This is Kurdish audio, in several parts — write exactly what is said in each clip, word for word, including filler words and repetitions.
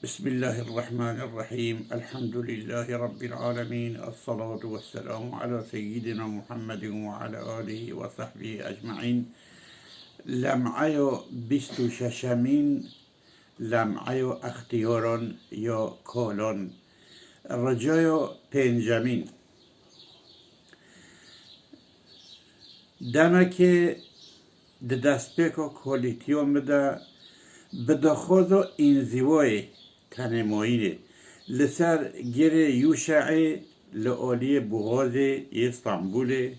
بسم الله الرحمن الرحيم. الحمد لله رب العالمين. الصلاة والسلام على سيدنا محمد وعلى آله وصحبه أجمعين. Lem'eyo bîst û şeşemîn, lem'eyo extiyaran ya kalan, ricaya pêncemîn. Demekê di destpêka kolîtiya min de bi daxwaza înzîwayê, tenêmayînê, li ser girê Yûşe'ê li aliyê Boğazê yê Stenbolê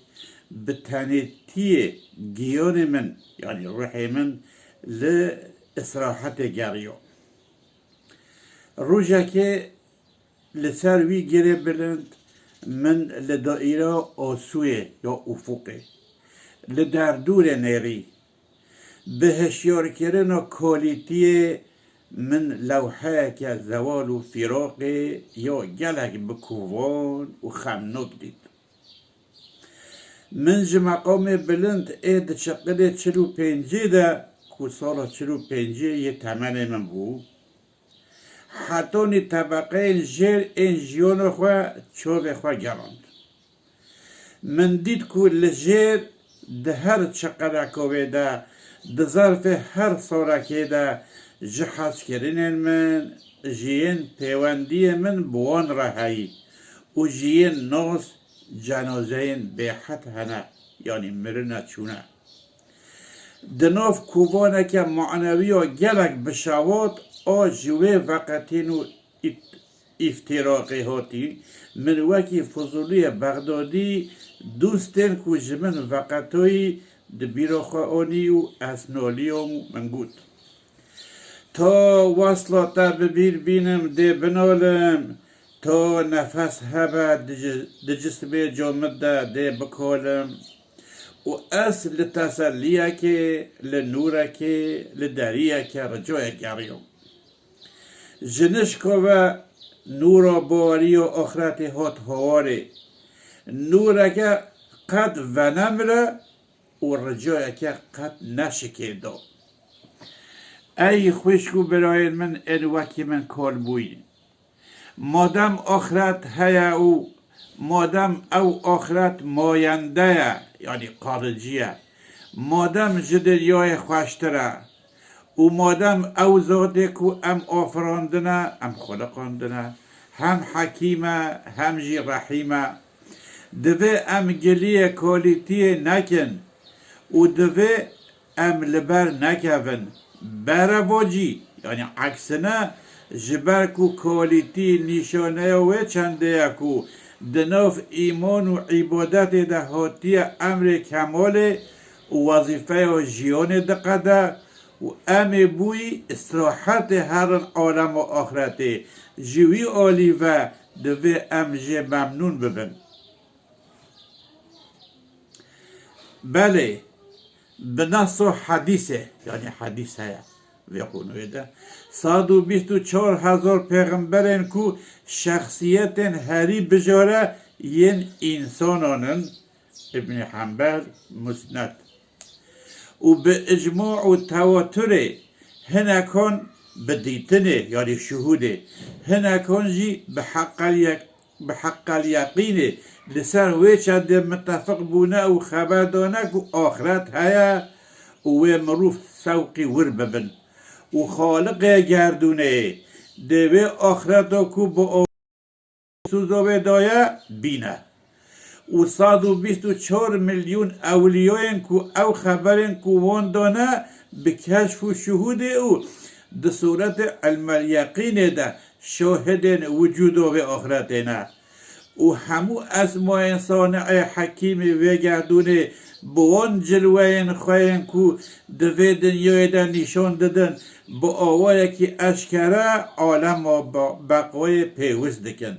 bi tenêtiyê giyanê min, yanî ruhê min, li îstirahetê geriya. Rojekê li ser wî girê bilind min li daîra asûyê ya ufuqê, li derdorê nêrî, bi hişyarkirina kolîtiyê min lewheyeke zewal û fîraqê ya gelek bi kovan û xemnok dît. Min ji meqamê bilind ê di çiqilê çil û pêncê de, ku sala çil û pêncê yê temenê min bû, hetanî tebeqeyên jêr ên jiyana xwe çavê xwe gerand. Min dît ku li jêr di her çiqileka wê de, di zerfê her sorekê de ji hezkirinên min, ji yên pêwendiyê min bi wan re heyî û ji yên nas cenazeyên bêhed hene, yanî mirine çûne. Di nav kovaneke manewî ya gelek bi şewat a ji wê veqetîn û ît-, îftîraqê hatî, min wekî Fuzûliyê Bexdadî dostên ku ji min veqetoyî di bîra xwe anî û ez naliyam û min got: "Ta wesla te bi bîr bînim dê binalim, ta nefes hebe di ci-, di cismê ca min de dê bikalim." Û ez li teselliyekê, li nûrekê, li deriyeke ricayê geriyam. Ji nişka ve nûra baweriya axretê hat hawarê. Nûreke qet venemire û ricayeke qet neşikê da. Ey xwişk û birayên min ên wekî min kal bûyî. Madem axret heye û madem ew axret mayende ye, yanî kalicî ye, madem ji dinyayê xweştir e û madem ew zatê ku em afirandine, em xuliqandine, hem hekîm e, hem jî rehîm e, divê em giliyê kolîtiyê nekin û divê em li ber nekevin. Berevacî, yanî eksine, ji ber ku kolîtî nîşaneya wê çendê ye ku di nav îman û îbadetê de hatiye emrê kemalê û wezîfeya jiyanê diqede û em ê bûyî îstirahetê herin alema axretê. Ji wî alî ve divê em jê memnûn bibin. Belê, bi nasa hedîsê, yanî hedîs heye vê qûnûyê de, sed û bîst û çar hezar pêxemberên ku şexsiyetên herî bijare yên însanan in, Îbnî Hembel, Musned. Û bi icma û tewaturê, hinekan bi dîtinê, yanî şuhûdê, hinekan jî bi heqeliyek-, bi heqel yeqînê li ser wê çendê mitefiq bûne û xeber dane ku axret heye û wê mirov sewqî wir bibin û Xaliqê gerdûnê dê wê axreta ku bi soza wê daye, bîne. Û sed û bîst û çar milyon ewliyayên ku ew xeberên ku wan dane bi keşf û şuhûdê û di sûretê ilmel yeqînê de şahidên wicûda wê axretê ne. Û hemû esmayên sani'ê hekîmê vê gerdûnê bi wan cilweyên xwe yên ku di vê dinyayê de nîşan didin, bi awayekî eşkere alema be-, beqayê pêwist dikin.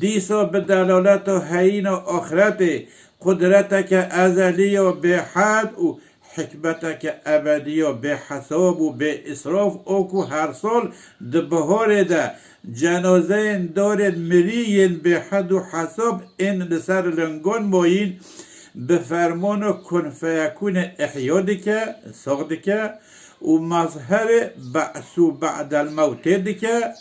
Dîsa bi delaleta heyîna axretê, qudreteke ezelî ya bêhed û hikmeteke ebedî ya bêhesab û bêîsraf a ku her sal di biharê de cenazeyên darên mirî yên bêhed û hesab ên li ser lingan mayîn bi fermana kun feyekûnê ihya dike, sax dike û mezherê be'sû be'del mewtê dike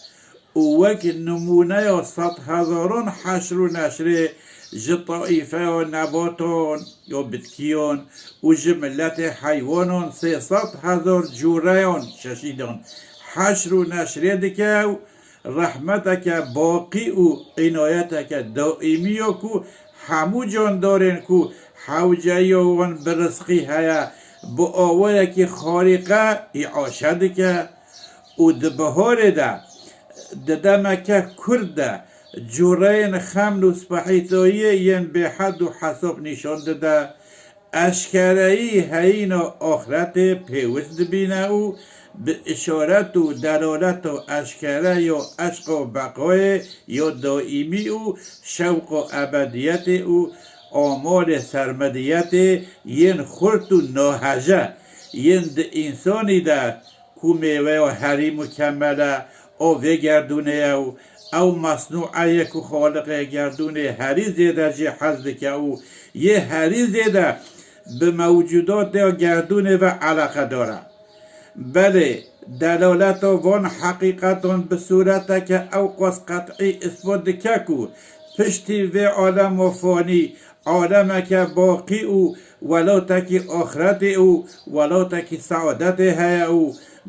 û wek nimûneya sedhezaran heşr û neşrê ji taîfeya nebatan ya bitkiyan û ji miletê heywanan sê sed hezar cûreyan çeşîdan heşr û neşrê dike û rehmeteke baqî û înayeteke daîmî ya ku hemû candarên ku hewceyiya wan bi rizqî heye, bi awayekî xarîqe îaşe dike û di biharê de, di demeke kurt de cûreyên xeml û spehîtayiyê yên bêhed û hesab nîşan dide. Eşkereyî heyîna axretê pêwist dibîne û bi îşaret û delaleta eşkere ya eşq û beqayê ya daîmî û şewqa ebediyetê û amalê sermediyetê yên xurt û naheje yên di însanî de ku mêweya herî mukemel e, o vê gerdûnê ye û ew mesnûe ye ku Xaliqê gerdûnê herî zêde jê hez dike û yê herî zêde bi mewcûdatê gerdûnê ve eleqedar e. Belê, delaleta van heqîqetan bi sûreteke ewqas qet'î îsbat dike ku piştî vê alema fanî alemeke baqî û welatekî axretê û welatekî seadetê heye û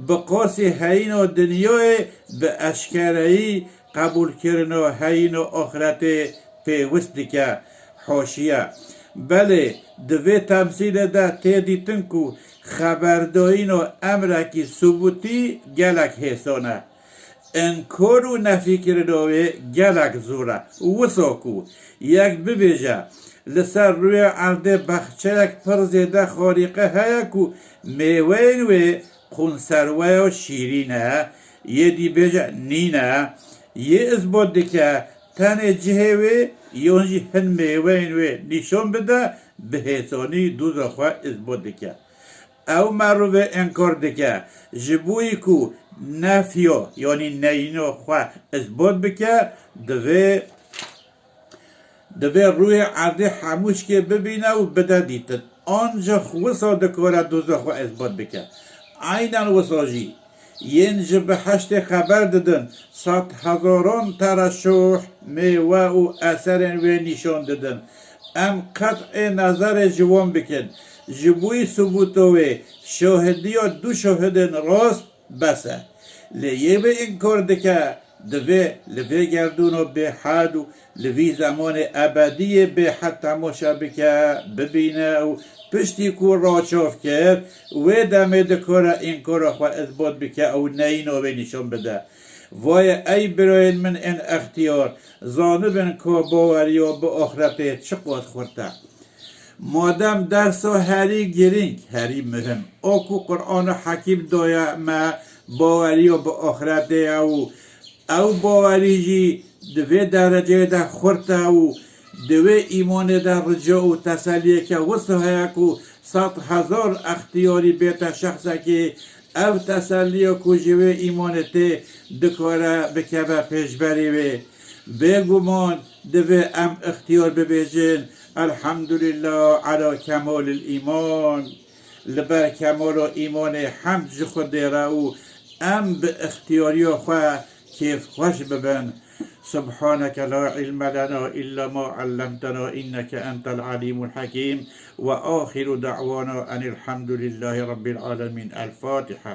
bi qasî heyîna dinyayê bi eşkereyî qebûlkirina heyîna axretê pêwist dike. Haşiye. Belê, di vê temsîlê de tê dîtin ku xeberdayîna emrekî subûtî gelek hêsan e. Înkar û nefîkirina wê gelek zor e. Wisa ku yek bibêje, li ser rûyê erdê baxçeyek pir zêde xarîqe heye ku mêweyên wê konserweya şîrîn e, yê dî bêje nîne, yê îsbat dike tenê cihê wê yan jî hin mêweyên wê nîşan bide, bi hêsanî doza xwe îsbat dike. Ew merivê înkar dike, ji bo yî ku nefya, yanî neyîna xwe îsbat bike, divê, divê rûyê erdê hemû şikê bibîne û bide dîtin. Ancax wisa dikare doza xwe îsbat bike. Eynen wisa jî yên ji biheştê xeber didin, sedhezaran tereşûh, mêwe û eserên wê nîşan didin. Em qet'ê nezerê ji wan bikin. Ji bo yî subûta wê, şahidiya du şahidên rast bes e. Lê yê wê înkar dike, divê li vê gerdûna bêhed û li vî zemanê ebediyê bêhed temaşe bike, bibîne û piştî ku raçav kir, wê demê dikare înkara xwe îsbat bike û neyîna wê nîşan bide. Vaye ey birayên min ên extiyar, zanibin ka baweriya bi axretê çiqas xurt e. Madem dersa herî girîng, herî muhim, o ku Qur'ana Hekîm daye me, baweriya bi axretê ye û ew bawerî jî di vê dereceyê de xurt e û di wê îmanê de rica û teselliyeke wisa heye ku sed hezar extiyarî bête şexsekê, ev teselliya ku ji wê îmanê tê dikare bikeve pêşberî wê. Bêguman divê em ixtiyar bibêjin, Elhamdulillah ala kemalil îman. Li ber kemala îmanê hemd ji Xwedê re û em bi ixtiyariya xwe kêfxweş bibin. سبحانك لا علم لنا إلا ما علمتنا إنك أنت العليم الحكيم. وآخر دعوانا أن الحمد لله رب العالمين. الفاتحة.